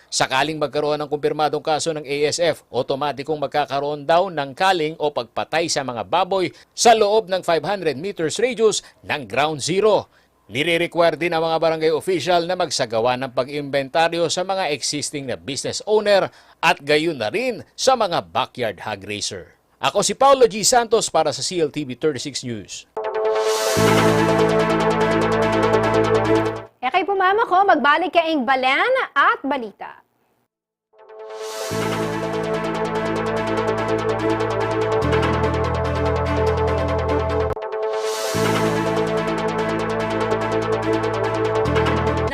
Sakaling magkaroon ng kumpirmadong kaso ng A S F, otomatikong magkakaroon daw ng culling o pagpatay sa mga baboy sa loob ng five hundred meters radius ng ground zero. Nire-require din ang mga barangay official na magsagawa ng pag-imbentaryo sa mga existing na business owner at gayon na rin sa mga backyard hog raiser. Ako si Paolo G Santos para sa C L T V thirty-six News. E kayu pumamako, magbalik ya ing balen at balita.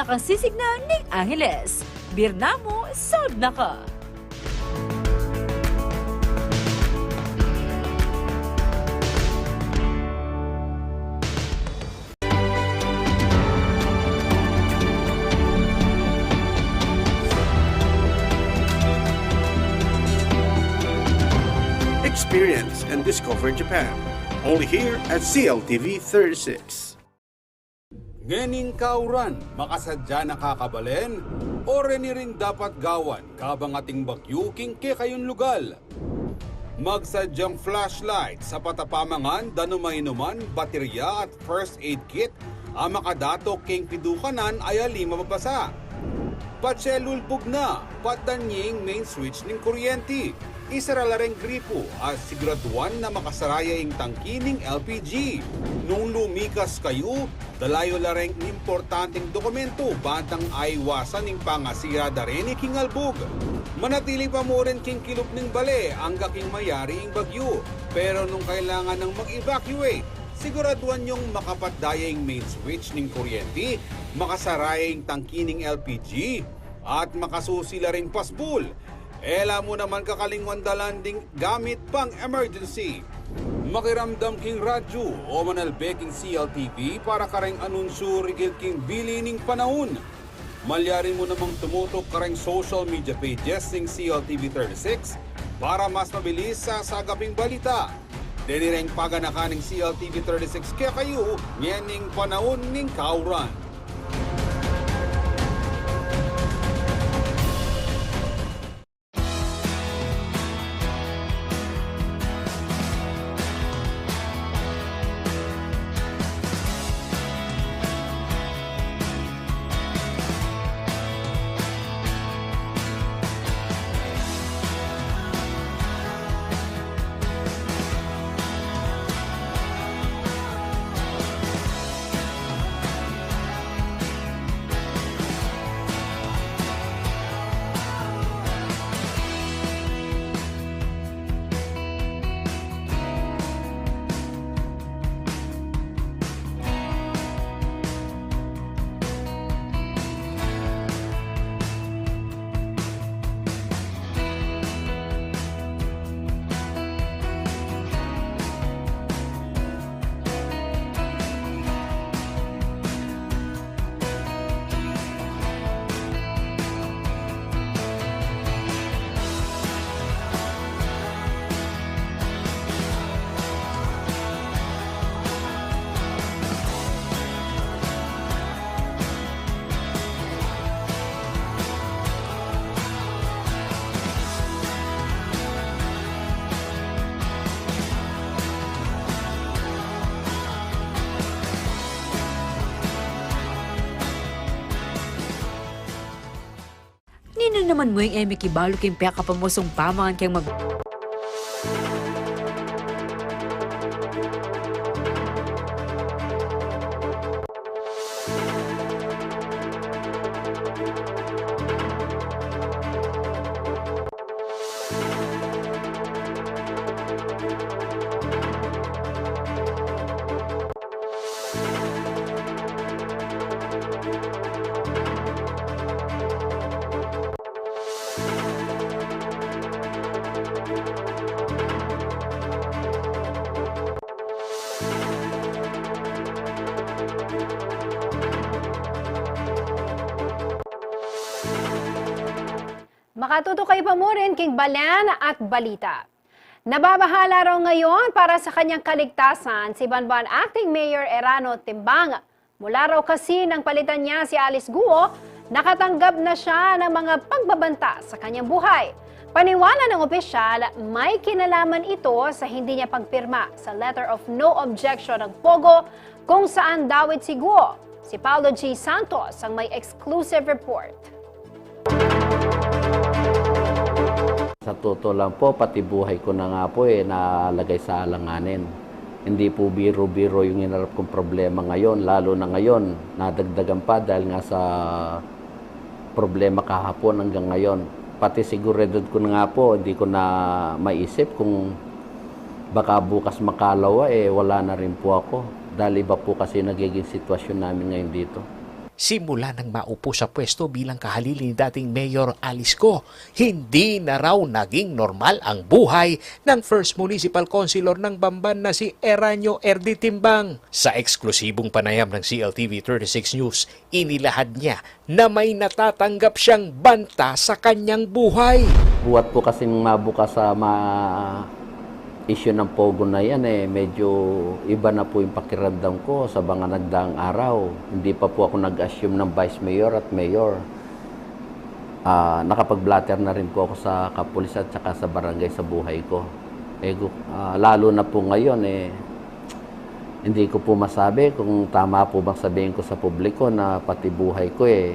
Nakasisignan ning Angeles. Birna mu, saud na ka. Experience and discover Japan. Only here at C L T V thirty-six. Ngening kauran, makasadya na ka kabalen, o reni ring dapat gawan kabang ating bagyu king kekayung lugal. Magsadyang flashlight, sapat a pamangan, danum a inuman, baterya at first aid kit a makadato king pidukanan a ali mababasa. Patse lulbug na, patdan ye ing main switch ning kuryenti. Isara la reng gripo at siguraduan na makasara ya ing tangki ning L P G. Nung lumikas kayu, dala yu la reng importanteng dokumento bantang aiwasan ing pangasira da reni king albug. Manatili pa mu rin king kilub ning bale angga king mayari ing bagyu. Pero nung kailangan nang mag-evacuate, siguraduan yung makapatda ya ing main switch ning kuryenti, makasara ya ing tangki ning L P G, at makasusi la ring pasbul. E la mu naman kakalingwan dalan ding gamit pang emergency. Makiramdam king radyu o manalbe king C L T V para kareng anunsyu rigil king bili ning panaun. Malyari mu namang tumutok kareng social media pages ning C L T V thirty-six para mas mabilis sasagap ing balita. Deni reng paganakan ning C L T V thirty-six kekayu ngening panaun ning kauran. Ninu naman mu ing e mikibalu king pekapamusung pamangan keng mag- Makatuto kayu pa mu rin king balen at balita. Nababahala raw ngayon para sa kanyang kaligtasan si Banban Acting Mayor Erano Timbang. Mula raw kasi nang palitan niya si Alice Guo, nakatanggap na siya ng mga pagbabanta sa kanyang buhay. Paniwala ng opisyal, may kinalaman ito sa hindi niya pagpirma sa letter of no objection ng POGO kung saan dawit si Guo. Si Paolo G Santos ang may exclusive report. Sa totoo lang po, pati buhay ko na nga po, eh, nalagay sa alanganin. Hindi po biro-biro yung hinarap kong problema ngayon, lalo na ngayon, nadagdagan pa dahil nga sa problema kahapon hanggang ngayon. Pati seguridad ko na nga po, hindi ko na maisip kung baka bukas makalawa, eh, wala na rin po ako. Dahil iba po kasi nagiging sitwasyon namin ngayon dito. Simula nang maupo sa pwesto bilang kahalili ni dating Mayor Alice Go, hindi na raw naging normal ang buhay ng First Municipal Councilor ng Bamban na si Eranio R D Timbang. Sa eksklusibong panayam ng C L T V thirty-six News, inilahad niya na may natatanggap siyang banta sa kanyang buhay. Buhat po kasing mabukas sa ma-, issue ng pogo na yan, eh, medyo iba na po yung pakiramdam ko sa mga nagdaang araw. Hindi pa po ako nag-assume ng vice mayor at mayor. Ah, nakapag-blotter na rin po ako sa kapulisan at saka sa barangay sa buhay ko. Eh, gu-, ah, lalo na po ngayon, eh, hindi ko po masabi kung tama po bang sabihin ko sa publiko na pati buhay ko, eh,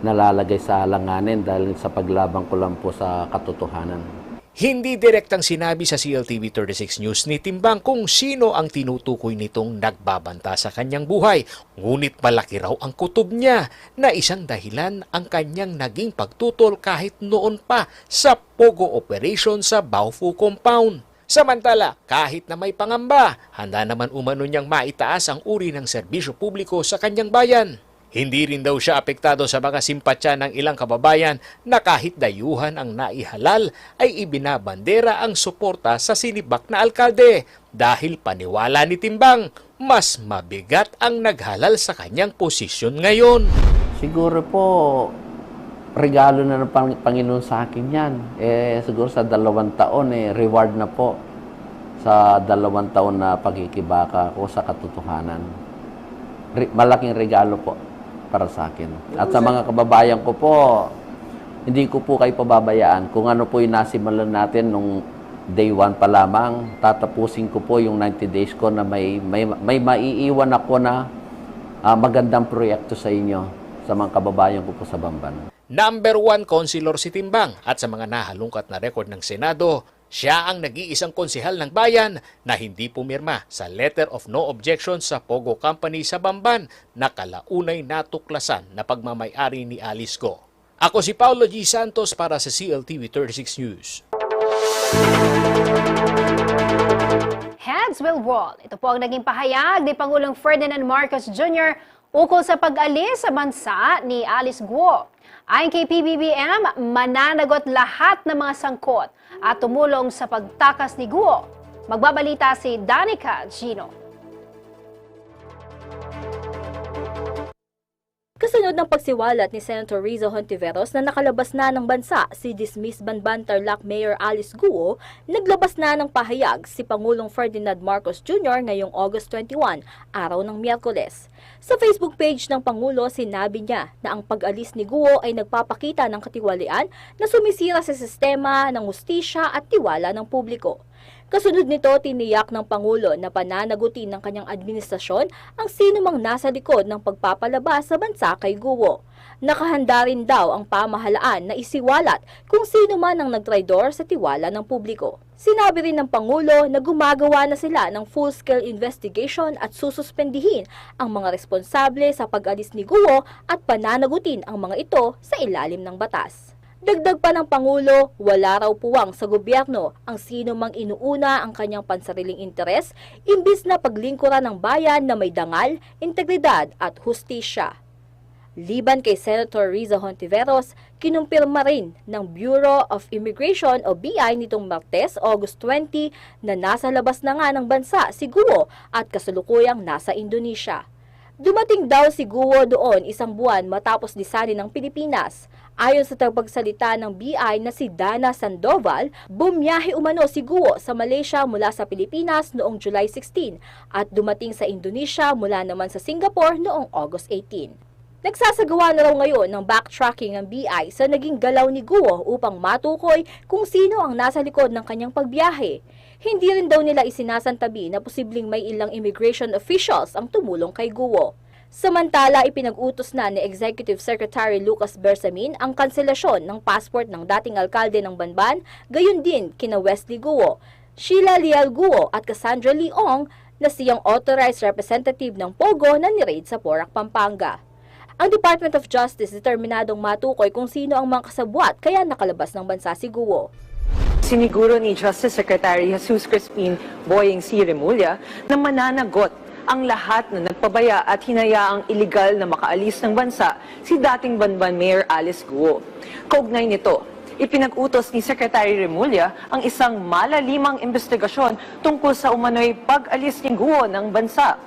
nalalagay sa alanganin dahil sa paglaban ko lang po sa katotohanan. Hindi direktang sinabi sa C L T V thirty-six News ni Timbang kung sino ang tinutukoy nitong nagbabanta sa kanyang buhay. Ngunit malaki raw ang kutob niya na isang dahilan ang kanyang naging pagtutol kahit noon pa sa pogo operation sa Baofu Compound. Samantala, kahit na may pangamba, handa naman umano niyang maitaas ang uri ng serbisyo publiko sa kanyang bayan. Hindi rin daw siya apektado sa mga simpatya ng ilang kababayan na kahit dayuhan ang naihalal ay ibinabandera ang suporta sa sinibak na alkalde dahil paniwala ni Timbang, mas mabigat ang naghalal sa kanyang posisyon ngayon. Siguro po, regalo na ng Pang-, Panginoon sa akin yan. Eh, siguro sa dalawang taon, eh, reward na po sa dalawang taon na pagkikibaka ko sa katotohanan. Re-, malaking regalo po para sa akin. At sa mga kababayan ko po, hindi ko po kayo pababayaan. Kung ano po yung nasimulan natin nung day one pa lamang, tatapusin ko po yung ninety days ko na may, may, may maiiwan ako na, ah, magandang proyekto sa inyo, sa mga kababayan ko po sa Bamban. Number one councilor si Timbang at sa mga nahalungkat na record ng Senado, siya ang nag-iisang konsehal ng bayan na hindi pumirma sa letter of no objection sa Pogo Company sa Bamban na kalaunay natuklasan na pagmamay-ari ni Alice Go. Ako si Paolo G Santos para sa C L T V thirty-six News. Heads will roll. Ito po ang naging pahayag ni Pangulong Ferdinand Marcos Junior ukol sa pag-alis sa bansa ni Alice Guo. Ayon kay P B B M, mananagot lahat ng mga sangkot at tumulong sa pagtakas ni Guo. Magbabalita si Danica Gino. Kasunod ng pagsiwalat ni Senator Riza Hontiveros na nakalabas na ng bansa si dismissed Banban Tarlac Mayor Alice Guo, naglabas na ng pahayag si Pangulong Ferdinand Marcos Junior ngayong August twenty-one, araw ng Miyerkules. Sa Facebook page ng Pangulo, sinabi niya na ang pag-alis ni Guo ay nagpapakita ng katiwalian na sumisira sa sistema ng hustisya at tiwala ng publiko. Kasunod nito, tiniyak ng Pangulo na pananagutin ng kanyang administrasyon ang sinumang nasa likod ng pagpapalabas sa bansa kay Guo. Nakahanda rin daw ang pamahalaan na isiwalat kung sino man ang nagtraidor sa tiwala ng publiko. Sinabi rin ng Pangulo na gumagawa na sila ng full-scale investigation at sususpendihin ang mga responsable sa pag-alis ni Guo at pananagutin ang mga ito sa ilalim ng batas. Dagdag pa ng Pangulo, wala raw puwang sa gobyerno ang sino mang inuuna ang kanyang pansariling interes, imbis na paglingkuran ang bayan na may dangal, integridad at hustisya. Liban kay Senator Riza Hontiveros, kinumpirma rin ng Bureau of Immigration o B I nitong Martes, August twenty, na nasa labas na nga ng bansa si Guo at kasalukuyang nasa Indonesia. Dumating daw si Guo doon isang buwan matapos lisanin ng Pilipinas. Ayon sa tagapagsalita ng B I na si Dana Sandoval, bumiyahe umano si Guo sa Malaysia mula sa Pilipinas noong July sixteen at dumating sa Indonesia mula naman sa Singapore noong August eighteen. Nagsasagawa na raw ngayon ng backtracking ang B I sa naging galaw ni Guo upang matukoy kung sino ang nasa likod ng kanyang pagbiyahe. Hindi rin daw nila isinasantabi na posibleng may ilang immigration officials ang tumulong kay Guo. Samantala, ipinag-utos na ni Executive Secretary Lucas Bersamin ang kanselasyon ng passport ng dating alkalde ng Banban, gayon din kina Wesley Guo, Sheila Liel Guo at Cassandra Lee Ong na siyang authorized representative ng POGO na ni-raid sa Porac, Pampanga. Ang Department of Justice determinadong matukoy kung sino ang mga kasabwat kaya nakalabas ng bansa si Guo. Siniguro ni Justice Secretary Jesus Crispin Boying C. Remulla na mananagot ang lahat na nagpabaya at hinayaang iligal na makaalis ng bansa si dating Banban Mayor Alice Guo. Kaugnay nito, ipinag-utos ni Secretary Remulla ang isang malalimang imbestigasyon tungkol sa umano'y pag-alis ni Guo ng bansa.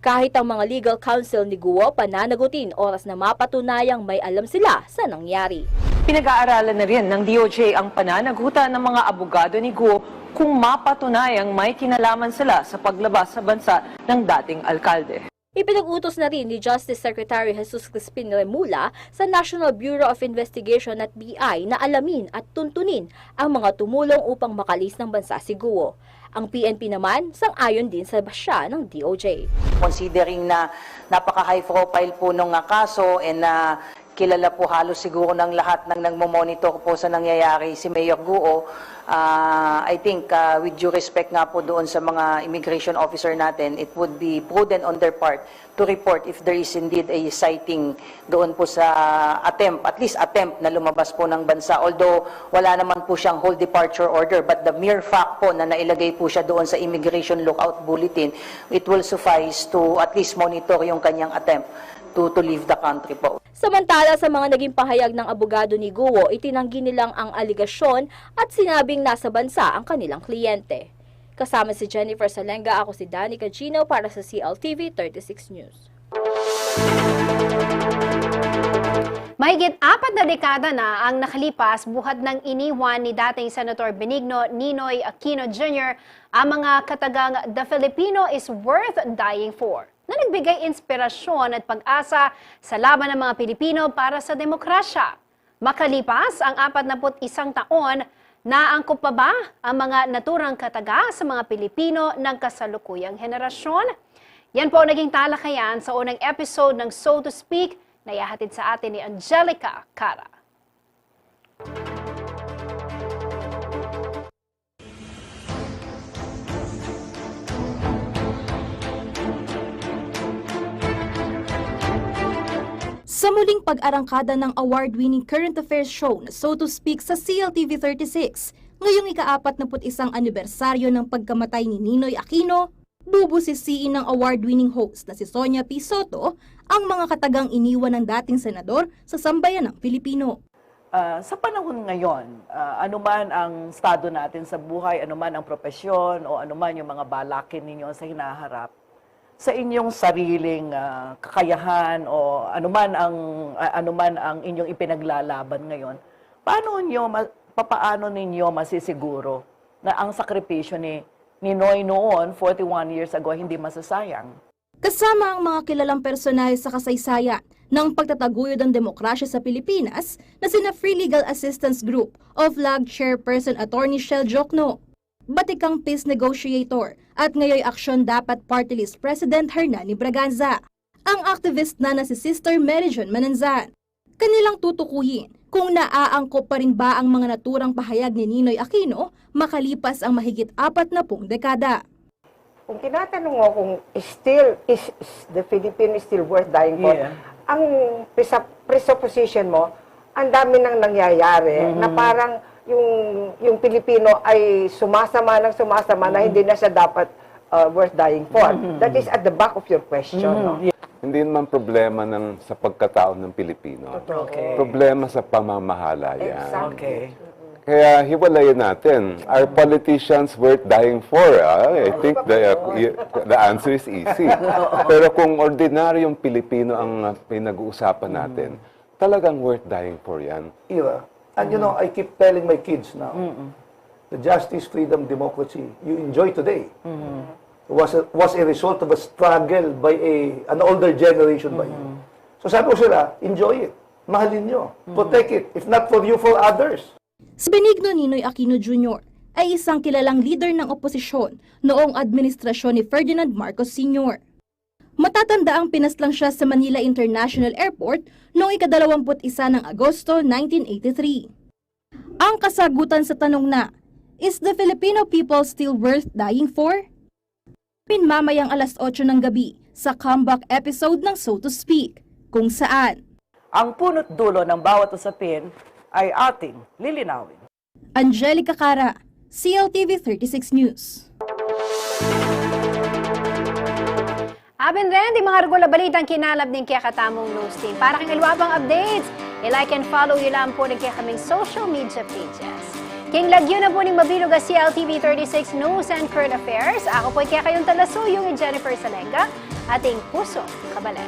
Kahit ang mga legal counsel ni Guo pananagutin oras na mapatunayang may alam sila sa nangyari. Pinag-aaralan na rin ng D O J ang pananagutan ng mga abogado ni Guo kung mapatunayang may kinalaman sila sa paglabas sa bansa ng dating alkalde. Ipinag-utos na rin ni Justice Secretary Jesus Crispin Remulla sa National Bureau of Investigation at B I na alamin at tuntunin ang mga tumulong upang makalis ng bansa si Guo. Ang P N P naman, sang-ayon din sa basya ng D O J. Considering na napaka-high profile po nung, ah, kaso and, ah, kilala po halos siguro ng lahat ng nagmo-monitor po sa nangyayari si Mayor Guo, ah, I think, ah, with due respect nga po doon sa mga immigration officer natin, it would be prudent on their part to report if there is indeed a sighting doon po sa attempt, at least attempt na lumabas po ng bansa. Although wala naman po siyang whole departure order, but the mere fact po na nailagay po siya doon sa immigration lookout bulletin, it will suffice to at least monitor yung kanyang attempt to, to leave the country po. Samantala, sa mga naging pahayag ng abogado ni Guo, itinanggi nilang ang alegasyon at sinabing nasa bansa ang kanilang kliyente. Kasama si Jennifer Salenga, ako si Danny Cagino para sa C L T V thirty-six News. Mahigit apat na dekada na ang nakalipas buhat ng iniwan ni dating Senator Benigno Ninoy Aquino Junior ang mga katagang The Filipino is Worth Dying For, na nagbigay inspirasyon at pag-asa sa laban ng mga Pilipino para sa demokrasya. Makalipas ang apat na put isang taon, naangkop pa ba ang mga naturang kataga sa mga Pilipino ng kasalukuyang henerasyon? Yan po ang naging talakayan sa unang episode ng So to Speak na ihahatid sa atin ni Angelica Cara. Sa muling pag-arangkada ng award-winning current affairs show na So to Speak sa C L T V thirty-six, ngayong ika-apat na put isang anibersaryo ng pagkamatay ni Ninoy Aquino, bubusisiin ng award-winning host na si Sonia P. Soto ang mga katagang iniwan ng dating senador sa sambayanang Pilipino. Ah, sa panahon ngayon, ah, anuman ang estado natin sa buhay, anuman ang propesyon o anuman yung mga balak ninyo sa hinaharap, sa inyong sariling, ah, kakayahan o anuman ang, ah, anuman ang inyong ipinaglalaban ngayon, paano nyo ma-, papaano ninyo masisiguro na ang sakripisyo ni Ninoy noon, forty-one years ago, hindi masasayang? Kasama ang mga kilalang personahe sa kasaysayan ng pagtataguyod ng demokrasya sa Pilipinas na sina Free Legal Assistance Group o FLAG Chairperson Attorney Shell Jokno, batikang peace negotiator at ngayoy Aksyon Dapat Party List President Hernani Braganza, ang activist na na si Sister Mary June Mananzan. Kanilang tutukuyin kung naaangkop pa rin ba ang mga naturang pahayag ni Ninoy Aquino makalipas ang mahigit apat na pung dekada. Kung tinatanong mo kung still, is, is the Philippine is still worth dying for? Yeah. Ang presa-, presupposition mo, ang dami nang nangyayari na parang yung, yung Pilipino ay sumasama ng sumasama na hindi na siya dapat, uh, worth dying for. That is at the back of your question, no? Yeah. Hindi naman problema ng, sa pagkatao ng Pilipino. Totoo. Okay. Problema sa pamamahala yan. Exactly. Okay. Kaya hiwalayan natin. Are politicians worth dying for? Ah, I think the, uh, y-, the answer is easy. Pero kung ordinaryong Pilipino ang, uh, pinag-uusapan natin, talagang worth dying for yan. Yeah. And you know, I keep telling my kids now, the justice, freedom, democracy you enjoy today was a, was a result of a struggle by a, an older generation by you. So sabi ko sila, enjoy it. Mahalin nyo. Protect it. If not for you, for others. Si Benigno Ninoy Aquino Junior ay isang kilalang lider ng oposisyon noong administrasyon ni Ferdinand Marcos Senior. Matatandaang pinaslang siya sa Manila International Airport noong ikadalawamput-isa ng Agosto nineteen eighty-three. Ang kasagutan sa tanong na, "Is the Filipino people still worth dying for?" Pin mamayang alas otso ng gabi sa comeback episode ng So to Speak, kung saan ang punot dulo ng bawat usapin ay ating lilinawin. Angelica Cara, C L T V thirty-six News. Abin ren, di mga rugul a balitang kinalap ning kekatamung news team. Para king aliwa pang updates, i-like and follow yu lang pu ring kekaming social media pages. King lagyu na pu ning mabilug a C L T V thirty-six News and Current Affairs, aku pu i kekayung talasuyu, i Jennifer Salenga, ating pusung kabalen.